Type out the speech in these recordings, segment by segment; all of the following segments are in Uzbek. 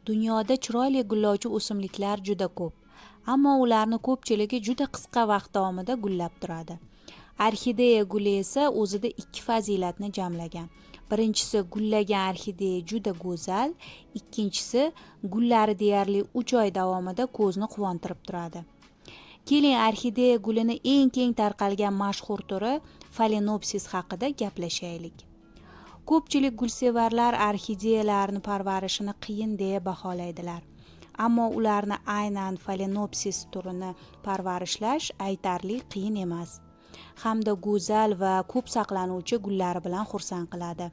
Dunyoda chiroyli gullovchi o'simliklar juda ko'p, ammo ularni ko'pchiligi juda qisqa vaqt davomida gullab turadi. Orxideya guli esa o'zida ikki fazilatni jamlagan. Birinchisi, gullagan orxideya juda go'zal, ikkinchisi, gullari deyarli 3 oy davomida ko'zni quvontirib turadi. Keling, orxideya gulini eng keng tarqalgan mashhur turi Phalaenopsis haqida gaplashaylik. Ko'pchilik gulsevarlar orxideyalarni parvarishini qiyin deya baholaydilar. Ammo ularni aynan Phalaenopsis turini parvarishlash aytarli qiyin emas. Hamda go'zal va ko'p saqlanuvchi gullari bilan xursand qiladi.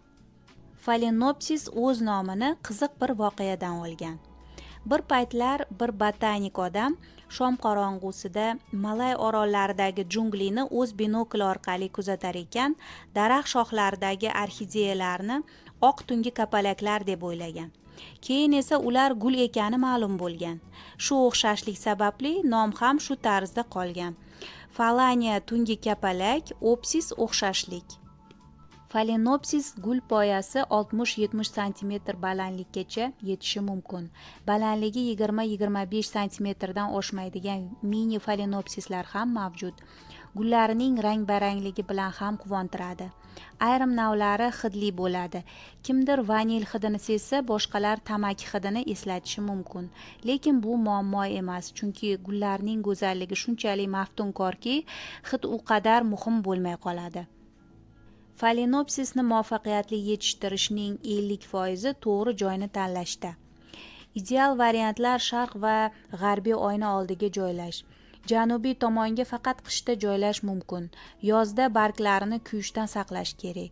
Phalaenopsis o'z nomini qiziq bir voqeadan olgan. Bir paytlar bir botanik odam shom qorong'usida Malay orollaridagi junglini o'z binokli orqali kuzatar ekan, daraxt shoxlaridagi orxideyalarni oq tungi kapalaklar deb o'ylagan. Keyin esa ular gul ekani ma'lum bo'lgan. Shu o'xshashlik sababli nom ham shu tarzda qolgan. Falania tungi kapalak, opsis o'xshashlik. Phalaenopsis gul poyasi 60-70 santimetr balandlikkacha yetishi mumkin. Balandligi 20-25 santimetrdan oshmaydigan mini phalaenopsislar ham mavjud. Gullarining rang-barangligi bilan ham quvontiradi. Ayrim navlari hidli bo'ladi. Kimdir vanil hidini sezsa, boshqalar tamaki hidini eslatishi mumkin. Lekin bu muammo emas, chunki gullarning go'zalligi shunchalik maftunkorki, hid u qadar muhim bo'lmay qoladi. Phalaenopsisni muvaffaqiyatli yetishtirishning 50% to'g'ri joyni tanlashda. Ideal variantlar sharq va g'arbiy oyna oldiga joylash. Janubiy tomonga faqat qishda joylash mumkin. Yozda barglarini kuyishdan saqlash kerak.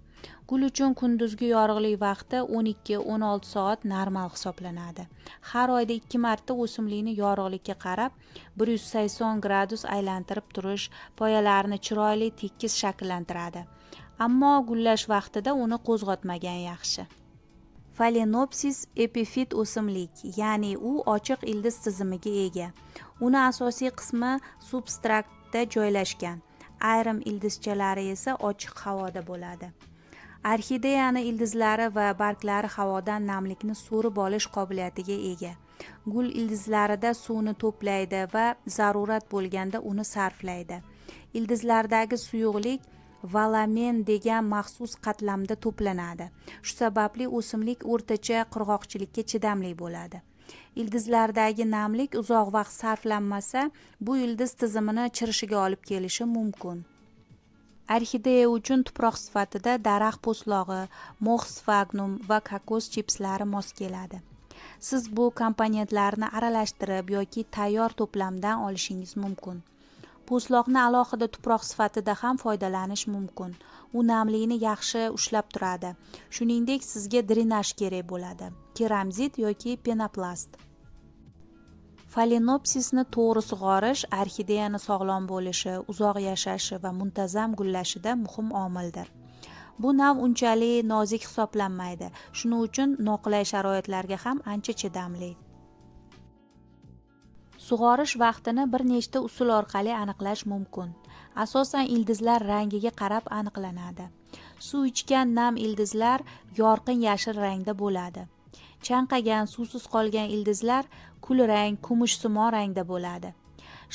Gul uchun kunduzgi yorug'lik vaqti 12-16 soat normal hisoblanadi. Har oyda 2 marta o'simlikni yorug'likka qarab 180 gradus aylantirib turish poyalarini chiroyli tekis shakllantiradi. Ammo gullash vaqtida uni qo'zg'otmagan yaxshi. Phalaenopsis epifit o'simlik, ya'ni u ochiq ildiz tizimiga ega. Uni asosiy qismi substratda joylashgan. Ayrim ildizchalari esa ochiq havoda bo'ladi. Orxideyani ildizlari va barglari havodan namlikni so'rib olish qobiliyatiga ega. Gul ildizlarida suvni to'playdi va zarurat bo'lganda uni sarflaydi. Ildizlardagi suyuqlik valamen degan maxsus qatlamda to'planadi. Shu sababli o'simlik o'rtacha qurg'oqchilikka chidamli bo'ladi. Ildizlardagi namlik uzoq vaqt sarflanmasa, bu ildiz tizimini chirishiga olib kelishi mumkin. Orxideya uchun tuproq sifatida daraxt po'stlog'i, mox sfagnum va kokos chipslari mos keladi. Siz bu komponentlarni aralashtirib yoki tayyor to'plamdan olishingiz mumkin. Po'stloqni alohida tuproq sifatida ham foydalanish mumkin. U namlikni yaxshi ushlab turadi. Shuningdek, sizga drenaj kerak bo'ladi. Keramzit yoki penoplast. Phalaenopsisni to'g'ri sug'orish orxideyani sog'lom bo'lishi, uzoq yashashi va muntazam gullashida muhim omildir. Bu nav unchalik nozik hisoblanmaydi. Shuning uchun noqulay sharoitlarga ham ancha chidamli. Sug'orish vaqtini bir nechta usul orqali aniqlash mumkin. Asosan ildizlar rangiga qarab aniqlanadi. Suv ichgan nam ildizlar yorqin yashil rangda bo'ladi. Chanqagan, suvsiz qolgan ildizlar kulrang, kumushsimon rangda bo'ladi.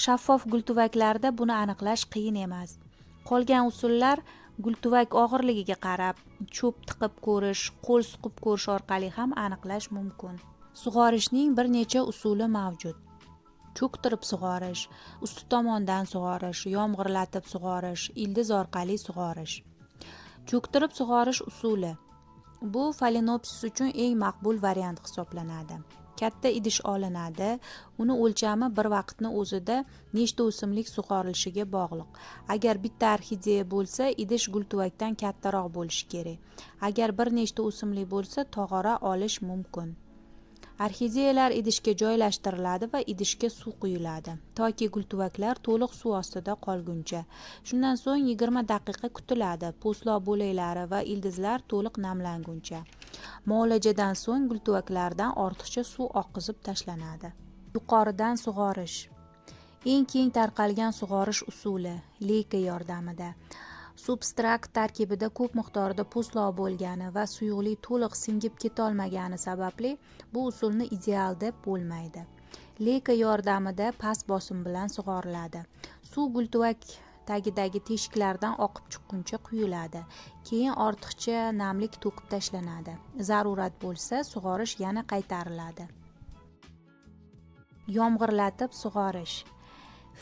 Shaffof gultuvaklarda buni aniqlash qiyin emas. Qolgan usullar gultuvak og'irligiga qarab, cho'p tiqib ko'rish, qo'l suqib ko'rish orqali ham aniqlash mumkin. Sug'orishning bir necha usuli mavjud. Cho'ktirib sug'orish, usti tomondan sug'orish, yomg'irlatib sug'orish, ildiz orqali sug'orish. Cho'ktirib sug'orish usuli. Bu Phalaenopsis uchun eng maqbul variant hisoblanadi. Katta idish olinadi, uni o'lchami bir vaqtni o'zida nechta o'simlik sug'orilishiga bog'liq. Agar bitta orxideya bo'lsa, idish gultuvakdan kattaroq bo'lishi kerak. Agar bir nechta o'simlik bo'lsa, tog'ora olish mumkin. Orxideyalar idishga joylashtiriladi va idishga suv quyiladi, toki gultuvaklar to'liq suv ostida qolguncha. Shundan so'ng 20 daqiqa kutiladi, po'stloq bo'laklari va ildizlar to'liq namlanguncha. Muolajadan so'ng gultuvaklardan ortiqcha suv oqizib tashlanadi. Yuqoridan sug'orish. Eng keng tarqalgan sug'orish usuli leyka yordamida. Substrakt tarkibida ko'p miqdorda po'stloq bo'lgani va suyuqlik to'liq singib ketolmagani sababli bu usulni ideal deb bo'lmaydi. Leyka yordamida past bosim bilan sug'oriladi. Suv gultuvak tagidagi teshiklardan oqib chiqquncha quyiladi. Keyin ortiqcha namlik to'kib tashlanadi. Zarurat bo'lsa, sug'orish yana qaytariladi. Yomg'irlatib sug'orish.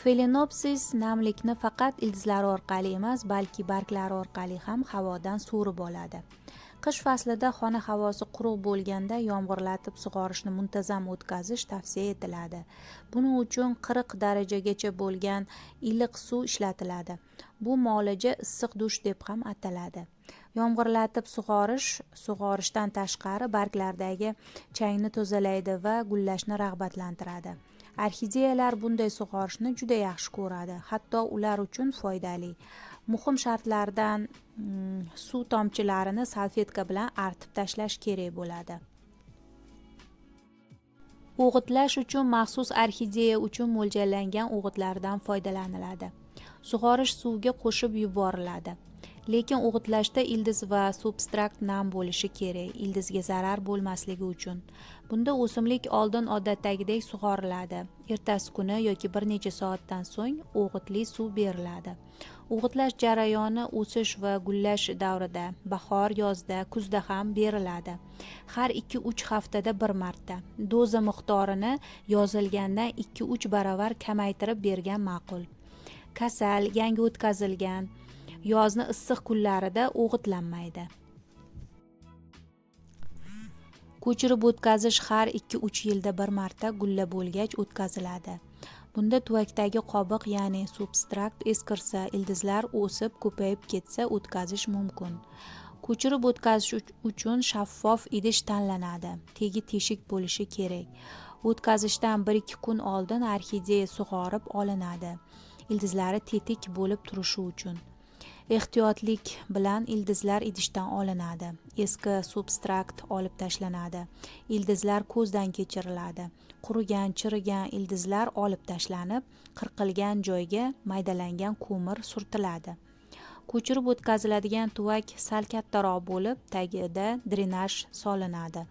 Phalaenopsis namlikni faqat ildizlari orqali emas, balki barglari orqali ham havodan so'rib oladi. Qish faslida xona havosi quruq bo'lganda yomg'irlatib sug'orishni muntazam o'tkazish tavsiya etiladi. Buning uchun 40 darajagacha bo'lgan iliq suv ishlatiladi. Bu muolaja issiq dush deb ham ataladi. Yomg'irlatib sug'orish sug'orishdan tashqari barglardagi changni tozalaydi va gullashni rag'batlantiradi. Orxideyalar bunday sug'orishni juda yaxshi ko'radi, hatto ular uchun foydali. Muhim shartlardan suv tomchilarini salfetka bilan artib tashlash kerak bo'ladi. O'g'itlash uchun maxsus orxideya uchun mo'ljallangan o'g'itlardan foydalaniladi. Sug'orish suvga qo'shib yuboriladi. Lekin o'g'itlashda ildiz va substrakt nam bo'lishi kerak, ildizga zarar bo'lmasligi uchun. Bunda o'simlik oldin odatdagidek sug'oriladi. Ertasi kuni yoki bir necha soatdan so'ng o'g'itli suv beriladi. O'g'itlash jarayoni o'sish va gullash davrida, bahor, yozda, kuzda ham beriladi. Har 2-3 haftada bir marta. Doza miqdorini yozilgandan 2-3 barobar kamaytirib bergan ma'qul. Kasal, yangi o'tkazilgan, yozni issiq kunlarida o'g'itlanmaydi. Ko'chirib o'tkazish har 2-3 yilda bir marta gulla bo'lgach o'tkaziladi. Bunda tuvakdagi qobiq, ya'ni substrakt eskirsa, ildizlar o'sib ko'payib ketsa o'tkazish mumkin. Ko'chirib o'tkazish uchun shaffof idish tanlanadi. Tegi teshik bo'lishi kerak. O'tkazishdan 1-2 kun oldin orxideya sug'orib olinadi. Ildizlari tetik bo'lib turishi uchun. Ehtiyotlik bilan ildizlar idishdan olinadi. Eski substrakt olib tashlanadi. Ildizlar ko'zdan kechiriladi. Qurigan, chirigan ildizlar olib tashlanib, qirqilgan joyga maydalangan ko'mir surtiladi. Ko'chirib o'tkaziladigan tuvak sal kattaroq bo'lib, tagida drenaj solinadi.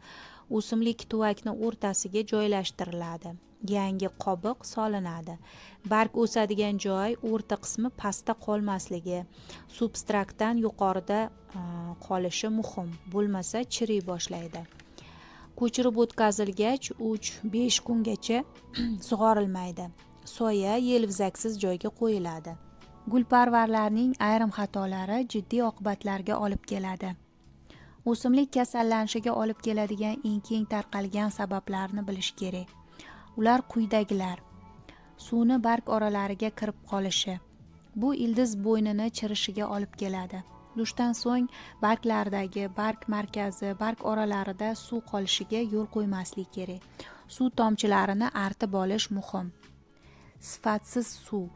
O'simlik tuvakni o'rtasiga joylashtiriladi. Yangi qobiq solinadi. Barg o'sadigan joy o'rta qismi pastda qolmasligi, substraktdan yuqorida qolishi muhim, bo'lmasa chiriy boshlaydi. Ko'chirib o'tkazilgach 3-5 kungacha sug'orilmaydi. Soya yelvizaksiz joyga qo'yiladi. Gulparvarlarning ayrim xatolari jiddiy oqibatlarga olib keladi. O'simlik kasallanishiga olib keladigan eng keng tarqalgan sabablarni bilish kerak. Ular quyidagilar. Suvni barg oralariga kirib qolishi. Bu ildiz bo'ynini chirishiga olib keladi. Dushdan so'ng barglardagi barg markazi, barg oralarida suv qolishiga yo'l qo'ymaslik kerak. Suv tomchilarini artib olish muhim. Sifatsiz suv.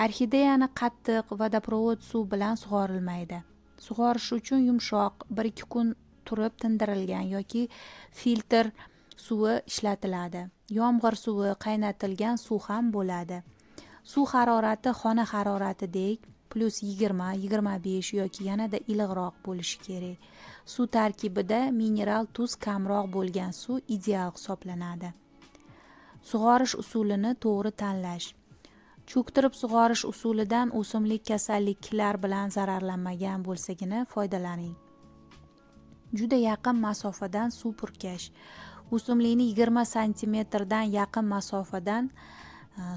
Orxideyani qattiq vodoprovod suv bilan sug'orilmaydi. Sug'orish uchun yumshoq, 1-2 kun turib tindirilgan yoki filtr suvi ishlatiladi. Yomg'ir suvi, qaynatilgan suv ham bo'ladi. Suv harorati xona haroratidek +20, 25 yoki yanada iliqroq bo'lishi kerak. Suv tarkibida mineral tuz kamroq bo'lgan suv ideal hisoblanadi. Sug'orish usulini to'g'ri tanlash. Cho'ktirib sug'orish usulidan o'simlik kasalliklar bilan zararlanmagan bo'lsagina foydalaning. Juda yaqin masofadan suv purkash. O'simlikni 20 santimetrdan yaqin masofadan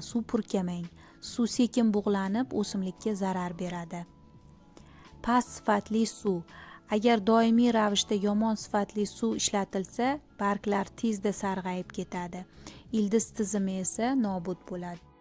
suv purkamang. Suv sekin bug'lanib, o'simlikka zarar beradi. Past sifatli suv. Agar doimiy ravishda yomon sifatli suv ishlatilsa, barglar tezda sarg'ayib ketadi. Ildiz tizimi esa nobud bo'ladi.